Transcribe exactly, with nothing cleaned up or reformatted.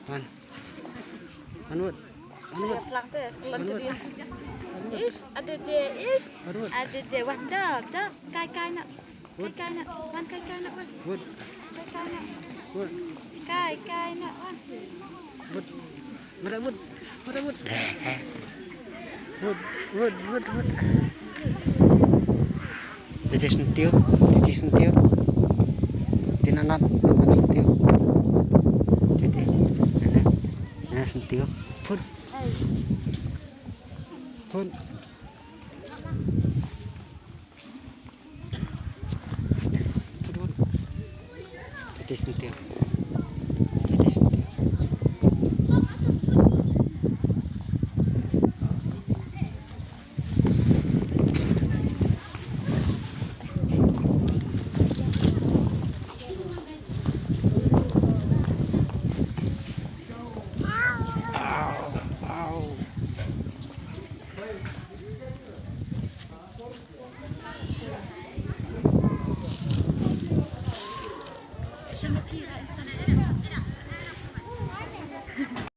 Wan. Wan, Wut. Wan, Wut. Plang te, sekelan jadi. Ish, ada de, ish. Wan, Wut. Ada de, wan, da, da. Kai, kai, nak. Kai, kai, nak. Wan, kai, kai, nak, wan. Wut. Kai, kai, nak. Wut. Kai, kai, nak, wan. Wut. Mara, Wut. Mara, Wut. Wut, Wut, Wut, Wut. Titi sentiw, titi sentiw. Titi nanat, nanat sentiw. Titi, nanat, nanat sentiw. Put. Put. Put, Wut. Titi sentiw. Titi sentiw.